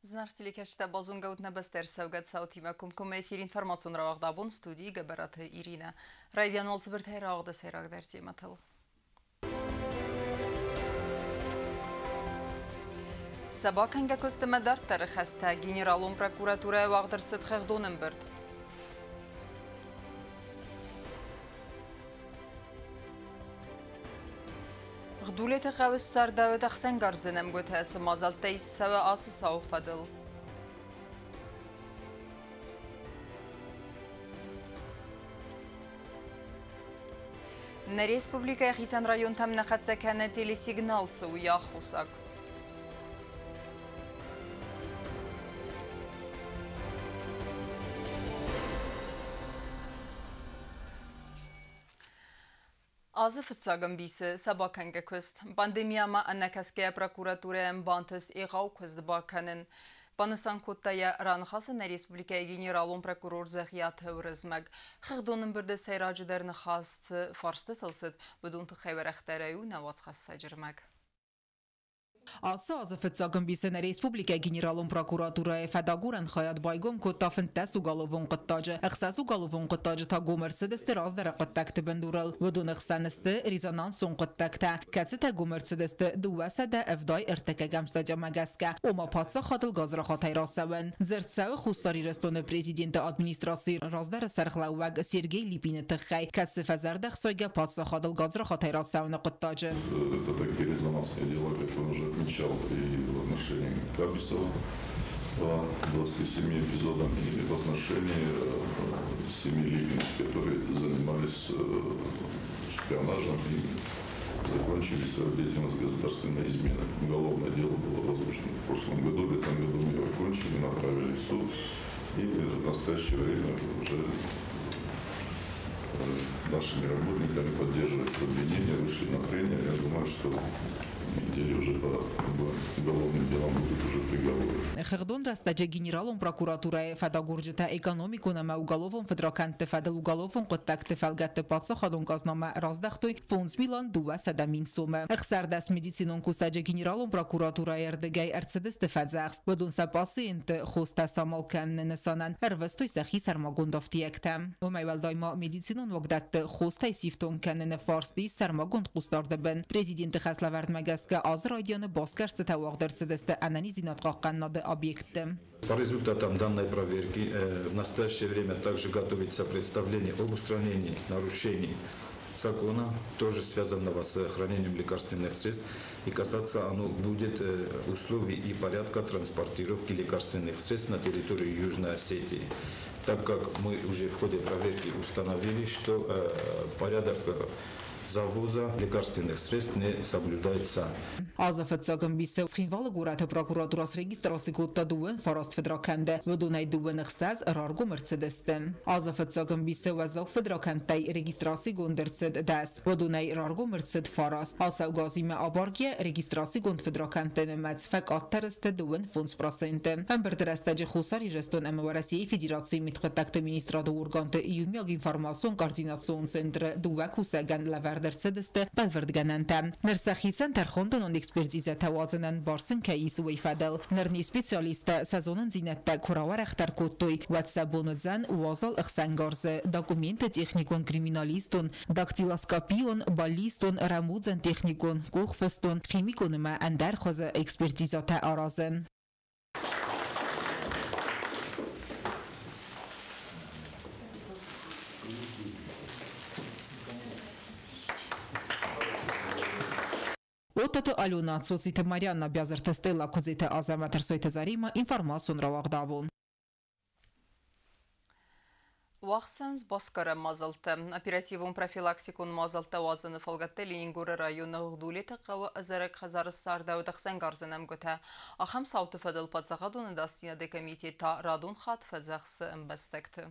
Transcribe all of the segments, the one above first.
Зынаргъ телекӕсджытӕ, базонгӕ нӕ бӕстӕ ӕрцӕугӕ цаутимӕ комкоммӕ эфир информацион рауагъд абон, студийы Гӕбӕраты Иринӕ. Райдиан уал цыбыртӕй рауагъды сӕйрагдӕр темӕтыл. Сӕ бакӕнгӕ куыстмӕ дарддӕры хӕстӕ Генералон прокуратурӕйы уагъд ӕрцыд хыгъдон ӕмбырд. Гъдулеты хъӕуы ссардӕуыд ӕхсӕнгарзы нӕмгуытӕ, цы мадзӕлттӕ ист цӕуы ацы цауы фӕдыл. Нӕ республикӕйы хицӕн районтӕм нӕ хӕццӕ кӕны телесигнал, цы у йӕ аххосаг. Азы фыццаг ӕмбисы сӕ бакӕнгӕ куыст. Пандемиямӕ ӕнӕкӕсгӕйӕ прокуратурӕйӕн бантыст егъау куыст бакӕнын. Банысан кодта йӕ раныхасы нӕ республикӕйы генералон прокурор Дзӕгъиаты Уырызмӕг. Хыгъдон ӕмбырды сӕйраджыдӕр ныхас цы фарстытыл цыд, уыдон тыххӕй уӕрӕхдӕрӕй у нӕ уацхӕссӕджы рмӕг. Ацы азы фыццаг ӕмбисы нӕ республикӕйы Генералон прокуратурӕйы фӕдагурӕн хайад байгом кодта 15 уголовон хъуыддаджы. Ӕхсӕз уголовон хъуыддаджы та гом ӕрцыдысты раздӕры хъуыддӕгты бындурыл. Уыдоны хсӕн сты резонансон хъуыддӕгтӕ, кӕцытӕ гом ӕрцыдысты 273-ӕм статьямӕ гӕсгӕ, ома паддзахадыл гадзрахатӕй рацӕуӕн. Дзырд цӕуы Хуссар Ирыстоны президенты администрацийы раздӕры сӕргълӕууӕг Сергей Липины тыххӕй, кӕцы фӕзӕрдӕхсайгӕ паддзахадыл гадзрахатӕй рацӕуыны хъуыддаджы. Это такие резонансные дела, как он уже отмечал, и в отношении Кабисова по 27 эпизодам, и в отношении семьи Липиных, которые занимались шпионажем и закончили свою деятельность государственной изменой. Уголовное дело было возбуждено в прошлом году, в этом году мы его окончили, направили в суд, и в настоящее время уже нашими работниками поддерживается обвинение, вышли на прения. Я думаю, что неделе уже по уголовным делам будут уже приговоры. Хыгъдон рӕстӕджы Генералон прокуратурӕйы фӕдагурджытӕ экономикон ӕмӕ уголовон фыдракӕндты фӕдыл уголовон хъуыддӕгты фӕлгӕтты паддзахадон къазнамӕ раздӕхтой 5 200 000 сомы. 16 медицинон кусӕджы Генералон прокуратурӕйы ӕрдыгӕй ӕрцыдысты фӕдзӕхст. Уыдон сӕ пациентты хостӕ самал кӕныны нысанӕн ӕрвыстой сӕхи сӕрмагонд ӕфтиӕгтӕ. Уымӕй уӕлдай ма медицинон уагдӕтты хостӕй сифтонг кӕныны фарст ис сӕрмагонд хъусдарды бын. Президенты хӕслӕвӕрдмӕ гӕсгӕ азы райдианы басгӕрстытӕ уагъд ӕрцыдысты ӕнӕниздзинад хъахъхъӕнынады объектты. По результатам данной проверки в настоящее время также готовится представление об устранении нарушений закона, тоже связанного с хранением лекарственных средств, и касаться оно будет условий и порядка транспортировки лекарственных средств на территории Южной Осетии. Так как мы уже в ходе проверки установили, что порядок завоза лекарственных средств не соблюдается. Азы фыццаг ӕмбисы Цхинвалы горӕты прокуратура срегистраци кодта 29 фыдракӕнды, уыдонӕй 26 раргом ӕрцыдысты. Азы фыццаг ӕмбисы уӕззау фыдракӕндтӕй регистрацигонд ӕрцыд 10, уыдонӕй раргом ӕрцыд 9. Ацӕугӕ азимӕ абаргӕйӕ регистрацигонд фыдракӕндты нымӕц фӕкъаддӕр сты 25%. Ӕмбырды рӕстӕджы Хуссар Ирыстон ӕмӕ Уӕрӕсейы Федерацийы мидхъуыддӕгты министрады органты иумиаг информацион-координацион центры дыууӕ кусӕгӕн лӕвӕрд ӕрцыдысты бӕлвырдгӕнӕнтӕ. Ныр сӕхицӕн тӕрхондонон экспертизӕтӕ уадзынӕн бар сын кӕй ис, уый фӕдыл. Ныр не специалисттӕ сӕ зонындзинӕдтӕ куы рауӕрӕхдӕр кодтой, уӕд сӕ бон уыдзӕн уазал ӕхсӕнгарзы документы техникон, криминалистон, дактилоскопион, баллистон, рӕмудзӕн техникон, къухфыстон, химикон ӕмӕ ӕндӕр хуызы экспертизӕтӕ аразын. Оттаты Алена, Цоциты Марианна, Бязырты Стелла, Куыдзиты Азӕмӕт, Ӕрсойты Зарима, информацион рауагъд абон. Уагъд цӕуынц басгарӕн мадзӕлттӕ. Оперативон профилактикон мадзӕлттӕ уадзыны фӕлгӕтты Ленингоры районы Гъдулеты хъӕуы ӕдзӕрӕг хӕдзары ссардӕуыд ӕхсӕнгарзы нӕмгуытӕ. Ахӕм цауты фӕдыл паддзахадон ӕдасдзинады комитет та радон хатт фӕдзӕхсы ӕмбӕстӕгты.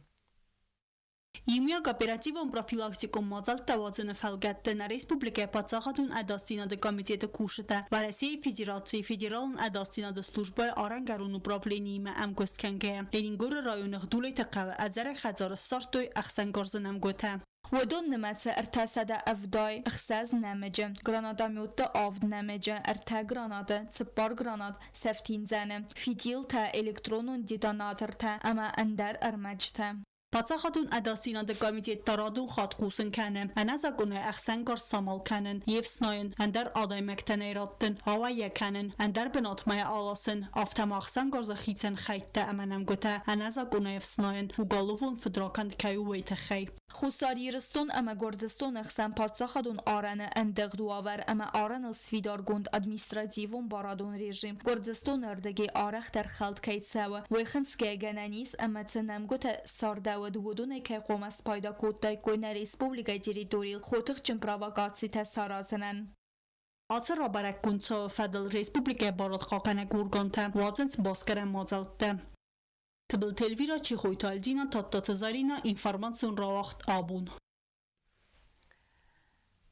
Иумиаг оперативон профилактикон мадзӕлттӕ уадзыны фӕлгӕтты нӕ республикӕйы паддзахадон ӕдасдзинады комитеты кусджытӕ Уӕрӕсейы Федерацийы Федералон ӕдасдзинады службӕйы арӕнгӕрон управлениимӕ ӕмгуыст кӕнгӕйӕ, Ленингоры районы Гъдулеты хъӕуы ӕдзӕрӕг хӕдзары ссардтой ӕхсӕнгарзы нӕмгуытӕ. Уыдон нымӕцы 376 нӕмыджы, гранатометты 7 нӕмыджы, 3 гранаты, 4 гранат сӕфтиндзӕны, фитилтӕ, электронон детонатортӕ ӕмӕ ӕндӕр ӕрмӕджытӕ. Паддзахадон ӕдасдзинады комитет та радон хатт хъусын кӕны: ӕнӕзакъонӕй ӕхсӕнгарз самал кӕнын, йе фснайын, ӕндӕр адӕймӕгтӕн ӕй раттын, ауӕй йӕ кӕнын, ӕндӕр бынатмӕ йӕ аласын, афтӕ ма ӕхсӕнгарзы хицӕн хӕйттӕ ӕмӕ нӕмгуытӕ ӕнӕзакъонӕй ӕфснайын уголовон фыдракӕнд кӕй у, уый тыххӕй. Хуссар Ирыстон ӕмӕ Гуырдзыстоны хсӕн паддзахадон арӕны ӕндыгъд уавӕр ӕмӕ арӕныл сфидаргонд административон-барадон режим Гуырдзыстоны ӕрдыгӕй арӕхдӕр хӕлд кӕй цӕуы, уый хынцгӕйӕ гӕнӕн ис ӕмӕ цы нӕмгуытӕ ссардӕуыд, уыдонӕй кӕй хъуамӕ спайда кодтаиккой нӕ республикӕйы территорийыл хотыхджын провокацитӕ саразынӕн. Ацы рабӕрӕггонд цауы фӕдыл республикӕйы барадхъахъхъӕнӕг органтӕ уадзынц басгарӕн мадзӕлттӕ. Тыбылты Эльвира, Чехойты Альдина, Тадтаты Зарина, информацион рауагъд «Абон».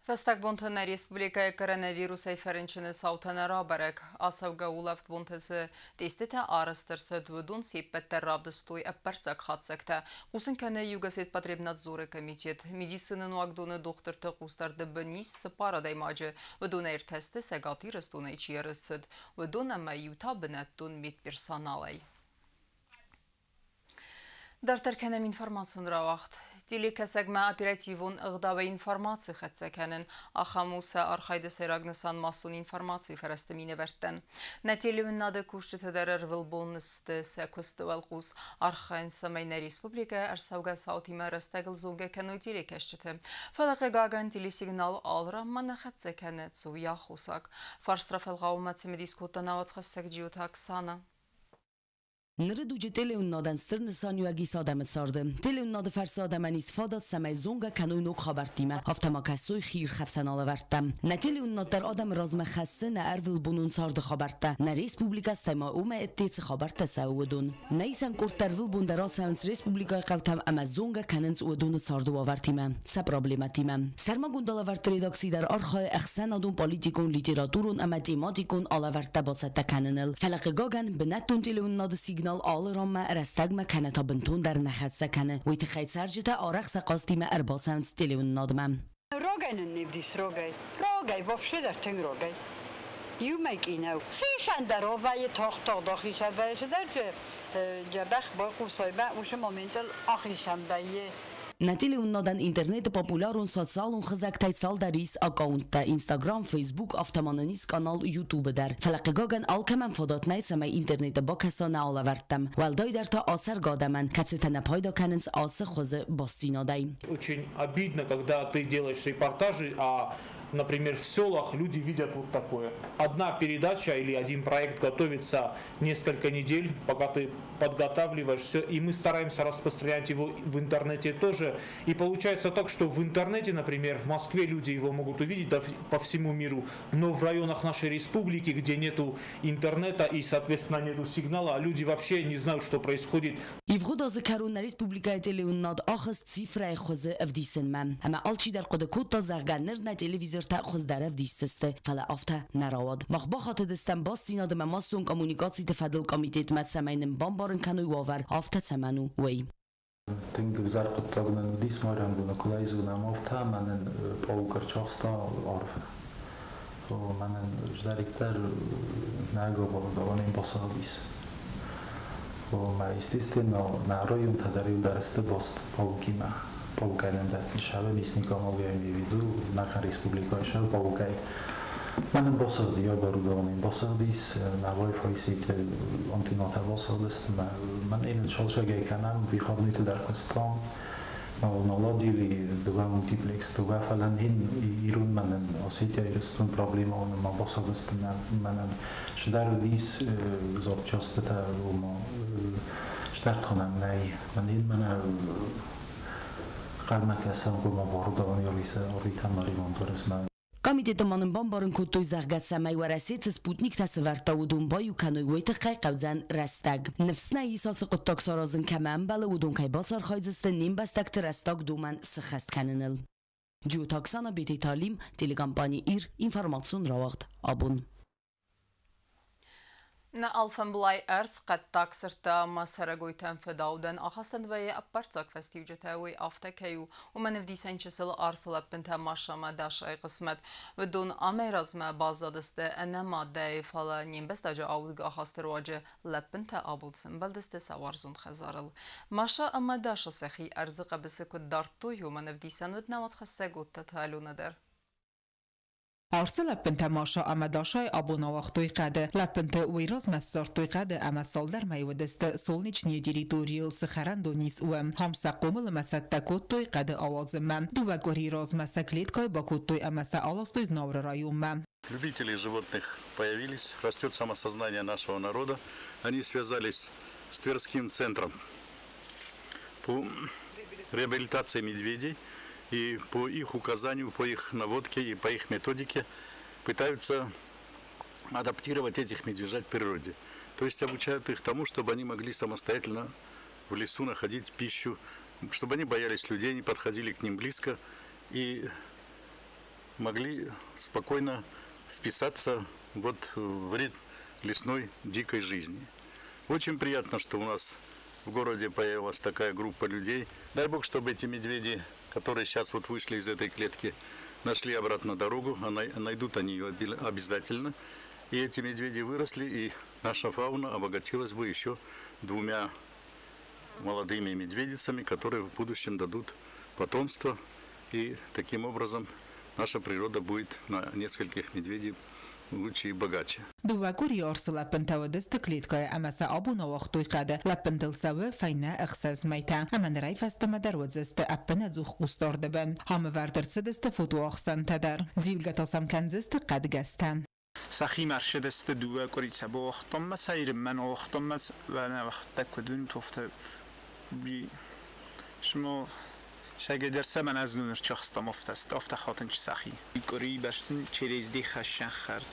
Фӕстаг бонты нӕ республикӕйы коронавирусӕй фӕрынчыны цаутӕ нӕ рабӕрӕг. Ацӕугӕ улӕфт бонты цы тестытӕ арӕзт ӕрцыд, уыдон се ппӕт дӕр равдыстой ӕппӕрццаг хатдзӕгтӕ. Хъусын кӕны Югосетпотребнадзоры комитет. Медицинон уагдоны дохтырты хъусдарды бын ис 4 адӕймаджы. Уыдонӕй ӕртӕ сты Цӕгат Ирыстонӕй чи ӕрцыд, уыдон ӕмӕ иу та бынӕттон медперсоналӕй. Дарддӕр кӕнӕм информацион рауагъд. Телекӕсӕгмӕ оперативон ӕгъдауӕй информаци хӕццӕ кӕнын. Ахӕм у сӕ архайды сӕйраг нысан массон информацийы фӕрӕзты минӕвӕрттӕн. Нӕ телеуынынады кусджытӕ дӕр ӕрвылбон сты сӕ куысты уӕлхъус. Архайынц, цӕмӕй нӕ республикӕ ӕрцӕугӕ цаутимӕ рӕстӕгыл зонгӕ кӕной телекӕсджыты. Фӕлӕ, хъыгагӕн, телесигнал алы ранмӕ нӕ хӕццӕ кӕны, цы у йӕ аххосаг. Фарст рафӕлгъауынмӕ цымыдис кодта нӕ уацхӕссӕг Джиоты Оксана. Ныры дуджы телеуынынадӕн стыр нысаниуӕг ис адӕмы царды. Телеуынынады фӕрцы адӕмӕн ис фадат, цӕмӕй зонгӕ кӕной ног хабӕрттимӕ, афтӕ ма кӕсой хиирхӕфсӕн алӕвӕрдтӕм. Нӕ телеуынынад дӕр адӕмы размӕ хӕссы нӕ ӕрвылбонон царды хабӕрттӕ, нӕ республикӕ, стӕй ма уымӕ ӕдде цы хабӕрттӕ цӕуы, уыдон. Нӕ исӕн къордтӕ ӕрвылбон дӕр ацӕуынц республикӕйы хъӕутӕм ӕмӕ зонгӕ кӕнынц уыдоны царды уавӕртимӕ, сӕ проблемӕтимӕ. Сӕрмагонд алӕвӕрдты редакци дӕр архайы ӕхсӕнадон, политикон, литературон ӕмӕ тематикон алӕвӕрдтӕ бацӕттӕ кӕныныл. Фӕлӕ, хъыгагӕн, бынӕттон телеуынынады сигнал алы ранмӕ рӕстӕгмӕ кӕнӕ та бынтондӕр нӕ хӕццӕ кӕны. Уый тыххӕй цӕрджытӕ арӕх сӕ хъазтимӕ ӕрбацӕуынц телеуынынадмӕ. Рогӕй нын не вдис, рогӕй. Рогӕй, вообще дӕр тынг рогӕй. Иумӕ къинау. Хицӕн дӕр вӕййы тагъд-тагъд ахицӕн вӕййы, цыдӕр дзӕбӕх байхъусай мӕ уыцы моментыл ахицӕн вӕййы. Нӕ телеуынынадӕн интернеты популярон социалон хызӕгтӕй цалдӕр ис аккаунттӕ Instagram, Facebook, афтӕ ма нын ис канал YouTube-ы дӕр. Фӕлӕ, хъыгагӕн, алкӕмӕн фадат нӕй, цӕмӕй интернеты бакӕса нӕ алӕвӕрдтӕм. Уӕлдайдӕр та ацӕргӕ адӕмӕн, кӕцытӕ нӕ пайда кӕнынц ацы хуызы бастдзинадӕй. Очень обидно, когда ты делаешь репортажи, а, например, в селах люди видят вот такое. Одна передача или один проект готовится несколько недель, пока ты подготавливаешь все, и мы стараемся распространять его в интернете тоже. И получается так, что в интернете, например, в Москве люди его могут увидеть, да, по всему миру, но в районах нашей республики, где нету интернета и, соответственно, нету сигнала, люди вообще не знают, что происходит. Ивгъуыд азы кӕрон нӕ республикӕйы телеуынынад ахызт цифрӕйы хуызы ӕвдисынмӕ. Ӕмӕ алчидӕр хъуыды кодта, зӕгъгӕ, ныр нӕ телевизортӕ хуыздӕр ӕвдисдзысты, фӕлӕ афтӕ нӕ рауад. Мах бахатыдыстӕм бастдзинады ӕмӕ массон коммуникациты фӕдыл комитетмӕ, цӕмӕй нын бамбарын кӕной уавӕр, афтӕ цӕмӕн у, уый. Тынг ӕвзӕр хъуыддаг нын уыдис майрӕмбоны, куыд ӕй зонӕм, афтӕ ӕмӕ нын пъаук ӕрцахста арв. Мӕнӕн здӕриддӕр нӕ гобалдаванен басыгъдис. Мӕ, естественно, нӕ районтӕ дӕр иу сты баст паукимӕ. Паукӕй нӕм дӕттын сӕвы лесникомал, я имею в виду, нӕхӕн республикӕйы сӕвы паукӕй. Мӕнӕн басыгъди оборудование басыгъдис, нӕ Wi-Fi сети антеннатӕ басыгъдысты. Мӕн иннӕ цалцӕгӕй кӕнӕм, выходныйты дӕр куыстам. Наладили два мультиплекс, два фӕлӕ ин ирон мӕнӕн Осетия Ирыстон проблема ма басыгъдысты мӕнӕн. Цыдӕр уыдис запчастытӕ, ома стӕртхонӕн нӕй. Мӕн ин мӕнӕ хъӕлмӕ кӕсӕм, ома оборудование арвитӕм ремонт Уӕрӕсмӕ. Комитеты ма нын бамбарын кодтой, зӕгъгӕ, цӕмӕй Уӕрӕсе цы спутниктӕ сӕвӕрдта, уыдон баиу кӕной, уый тыххӕй хъӕудзӕн рӕстӕг. Ныфс нӕ ис, ацы хъуыддаг саразын кӕмӕ ӕмбӕлы, уыдон кӕй бацархайдзысты не мбӕстӕгты рӕстаг домӕн сыххӕст кӕныныл. Джиоты Оксана, Бететы Алим, телекомпани «Ир», информацион рауагъд «Абон». Нӕ алфӕмблай ӕрдз хъӕддаг сырдтӕ ӕмӕ цӕрӕгойтӕн фыдаудӕн ахастӕн вӕййы ӕппӕрццаг фӕстиуджытӕ, уый афтӕ кӕй у, уымӕн ӕвдисӕн чысыл арсы лӕппынтӕ Маша ӕмӕ Дашайы хъысмӕт. Уыдон амӕй размӕ баззадысты ӕнӕ мадӕй, фӕлӕ не мбӕстаджы аудгӕ ахасты руаджы лӕппынтӕ абон сӕмбӕлдысты сӕ уарзон хӕдзарыл. Маша ӕмӕ Даша сӕхи ӕрдзы хъӕбысы куыд дардтой, уымӕн ӕвдисӕн уыд нӕ уацхӕссӕг Оттаты Аленӕ дӕр. Арсы лӕппынтӕ Маша ӕмӕ Дашайы абон ауагътой хъӕды. Лӕппынты уый размӕ ссардтой хъӕды ӕмӕ цалдӕр мӕй уыдысты Солнечные территорийыл цы хӕрӕндон ис, уым. Ам сӕ хъомыл ӕмӕ цӕттӕ кодтой хъӕды ауадзынмӕ. Дыууӕ къуырийы размӕ сӕ клеткӕйы бакодтой ӕмӕ сӕ аластой Знауыры районмӕ. Любители животных появились, растет самосознание нашего народа. Они связались с Тверским центром по реабилитации медведей и по их указанию, по их наводке и по их методике пытаются адаптировать этих медвежат к природе. То есть обучают их тому, чтобы они могли самостоятельно в лесу находить пищу, чтобы они боялись людей, не подходили к ним близко и могли спокойно вписаться вот в ритм лесной дикой жизни. Очень приятно, что у нас в городе появилась такая группа людей. Дай бог, чтобы эти медведи, которые сейчас вот вышли из этой клетки, нашли обратно дорогу, а найдут они ее обязательно. И эти медведи выросли, и наша фауна обогатилась бы еще двумя молодыми медведицами, которые в будущем дадут потомство. И таким образом наша природа будет на нескольких медведей лучше и богаче. Дыууӕ къуырийы арсы лӕппынтӕ уыдысты клеткӕйы ӕмӕ сӕ абон ауагътой хъӕды. Лӕппынтыл цӕуы фӕйнӕ ӕхсӕз мӕйтӕ ӕмӕ нырӕй фӕстӕмӕ дӕр уыдзысты ӕппынӕдзух хъусдарды бын. Ам ӕвӕрд ӕрцыдысты фотоахсӕнтӕ дӕр. Зилгӕ та сӕм кӕндзысты хъӕдгӕстӕ. Сӕхимӕ ӕрцыдысты дыууӕ къуыри сӕ бауагътонмӕ, сӕ ирмӕ ауагътонмӕ, уӕхтӕ куыд уынут, афтӕ смо Шагедер сӕмӕн ӕз ныр чахстам афтӕ хатын сӕхи. Къуырийы бӕсты через дих хӕссӕн хӕрд.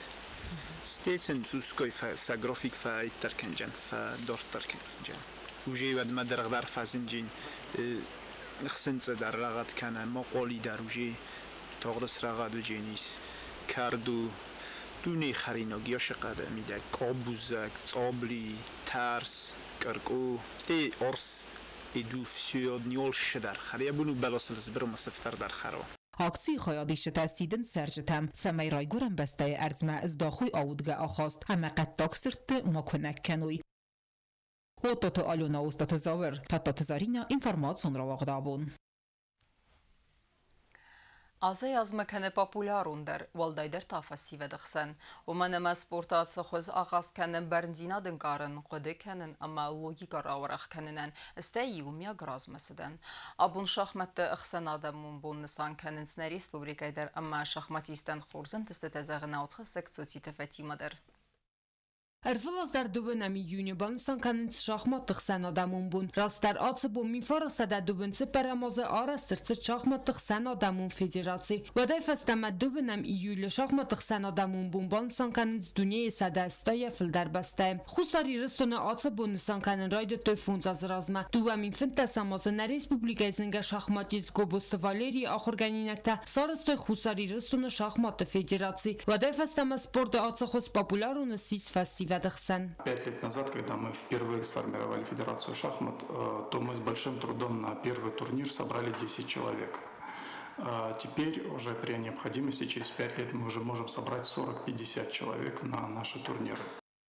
Стецен цуской сӕ график фӕиддӕр кӕнджен, фӕдарддӕр кӕнджен. Уже уӕдмӕ дӕргъдӕр фӕзынджин хсынцъы дӕр рӕгъӕд кӕнӕ, мохъоли дӕр уже тагъд срӕгъӕд уыдженис. Кӕрдо, дунейы хӕринаг йӕ мидӕг къабузӕг, цъабли, тӕрс, кӕркъо. Стӕй арс иду все днёлшыдӕр хӕры, йӕ бон у бӕласыл сбыры сыфтӕр дӕр хӕра. Акцийы хайадисджытӕ сидынц цӕрджытӕм, цӕмӕй райгуырӕн бӕстӕйы ӕрдзмӕ здахой аудгӕ ахаст ӕмӕ хъӕддаг сырдты ма куынӕг кӕной. Оттаты Алена, Остаты Зауыр, Тадтаты Зарина, информацион рауагъд «Абон». Азӕй-азмӕ кӕны популярондӕр, уӕлдайдӕр та фӕсивӕды хсӕн. Уымӕн ӕмӕ спорты ацы хуыз ахъаз кӕны бӕрндзинад ӕнкъарын, хъуыды кӕнын ӕмӕ логикӕ рауӕрӕх кӕнынӕн, стӕй иумиаг размӕцыдӕн. Абон шахмӕтты ӕхсӕнадӕмон бон нысан кӕнынц нӕ республикӕйы дӕр ӕмӕ шахматисттӕн хорз ӕнтыстытӕ зӕгъы нӕ уацхӕссӕг Цоциты Фатимӕ дӕр. Ӕрвылаз дӕр дыууынӕм июны банысан кӕнынц шахматты ӕхсӕнадӕмон бон. Растдӕр ацы бон 1924 азы арӕзт ӕрцыд шахматты ӕхсӕнадӕмон федераци. Уӕдӕй фӕстӕмӕ дыууынӕм июлы шахматты ӕхсӕнадӕмон бон банысан кӕнынц дунейы 180-йӕ фылдӕр бӕстӕйы. Хуссар Ирыстоны ацы бон нысан кӕнын райдыдтой 5 азы размӕ. 2015 азы нӕ республикӕйы зынгӕ шахматист Гобозты Валерийы ахуыргӕнинӕгтӕ сарӕзтой Хуссар Ирыстоны шахматты федераци. Уӕдӕй фӕстӕмӕ спорты ацы хуыз популярон ссис фӕсивӕды хсӕн. 5 лет назад, когда мы впервые сформировали Федерацию шахмат, то мы с большим трудом на первый турнир собрали 10 человек. Теперь уже при необходимости через 5 лет мы уже можем собрать 40-50 человек на наши турниры.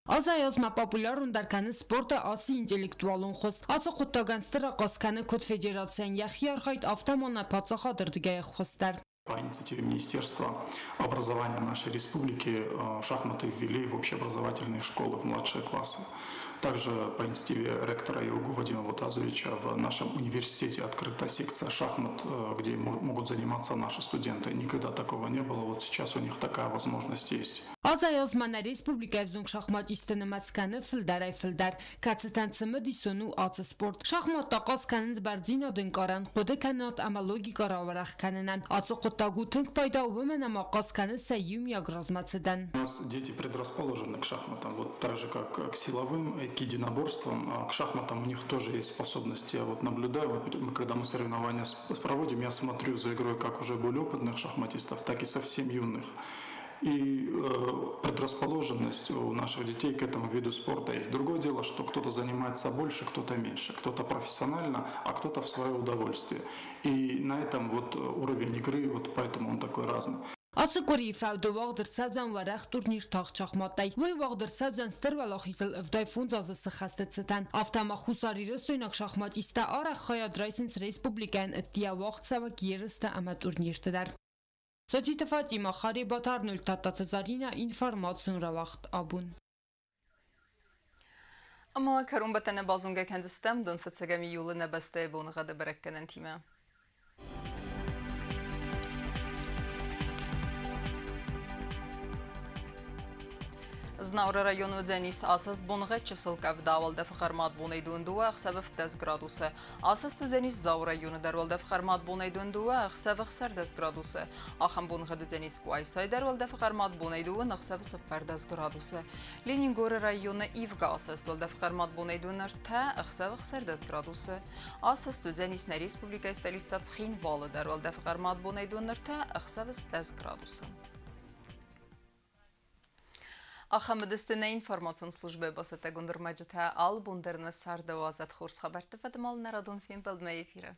Азӕй-азмӕ популярондӕр кӕны спорты ацы интеллектуалон хуыз. Ацы хъуыддагӕн стыр ахъаз кӕны куыд федерацийӕн йӕхи архайд, афтӕ ма нӕ паддзахады рдыгӕй ӕххуыс дӕр. По инициативе Министерства образования нашей республики шахматы ввели в общеобразовательные школы, в младшие классы. Также по инициативе ректора ЕУГУ Вадима Бутазовича в нашем университете открыта секция шахмат, где могут заниматься наши студенты. Никогда такого не было, вот сейчас у них такая возможность есть. Азӕй-азмӕ нӕ республикӕйы ӕвзонг шахматистты нымӕц кӕны фылдӕрӕй-фылдӕр, кӕцытӕн цымыдисон у ацы спорт. Шахматтӕ ахъаз кӕнынц бӕрндзинад ӕнкъарӕн, хъуыдыкӕнынад ӕмӕ логикӕ рауӕрӕх кӕнынӕн. Ацы хъуыддаг у тынг пайда, уымӕн ӕмӕ ахъаз кӕны сӕ иумиаг размӕцыдӕн. У нас дети предрасположены к шахматам, вот так же как к силовым, к единоборствам, к шахматам у них тоже есть способности. Я вот наблюдаю, вот, когда мы соревнования проводим, я смотрю за игрой как уже более опытных шахматистов, так и совсем юных. И предрасположенность у наших детей к этому виду спорта есть. Другое дело, что кто-то занимается больше, кто-то меньше, кто-то профессионально, а кто-то в свое удовольствие. И на этом вот уровень игры, вот поэтому он такой разный. Ацы къуырийы фӕуды уагъд ӕрцӕудзӕн уӕрӕх турнир тагъд шахматтӕй. Уый уагъд ӕрцӕудзӕн Стыр Уӕлахизыл 75 азы сыххӕсты цытӕн. Афтӕ ма хуссарирыстойнаг шахматисттӕ арӕх хайад райсынц республикӕйӕн ӕддейӕ уагъдцӕуӕг ерыстӕ ӕмӕ турнирты дӕр. Сотиты Фатима, Харебаты Арнольд, Тадтаты Заринӕ, информацион рауагъд Абон. Ӕмӕ кӕронбӕттӕны базонгӕ кӕндзыстӕм дон фыццӕгӕм июлы нӕ бӕстӕйы боныгъӕды бӕрӕггӕнӕнтимӕ. Знауыры районы уыдзӕнис асӕст боныгъӕд чысыл къӕвда, уӕлдӕфы хъӕрмад бонӕй 22, ӕхсӕвы 15 градусы. Асӕст уыдзӕнис Дзауы районы дӕр, уӕлдӕфы хъӕрмад бонӕй 22, ӕхсӕвы 16 градусы. Ахӕм боныгъӕд уыдзӕнис Къуайсайы дӕр, уӕлдӕфы хъӕрмад бонӕй 2, ӕхсӕвы 14 градусы. Ленингоры районы ивгӕ асӕст, уӕлдӕфы хъӕрмад бонӕй 23, ӕхсӕвы 16 градусы. Асӕст уыдзӕнис нӕ республикӕйы столицӕ Цхинвалы дӕр, уӕлдӕфы хъӕрмад бонӕй 23, ӕхсӕвы 10 градусы. Ахӕм уыдысты нӕ информацион службӕйы бацӕттӕгонд ӕрмӕджытӕ. Алы бон дӕр нӕ царды уадзӕд хорз хабӕртты фӕдыл нӕ радон фембӕлдмӕ эфиры.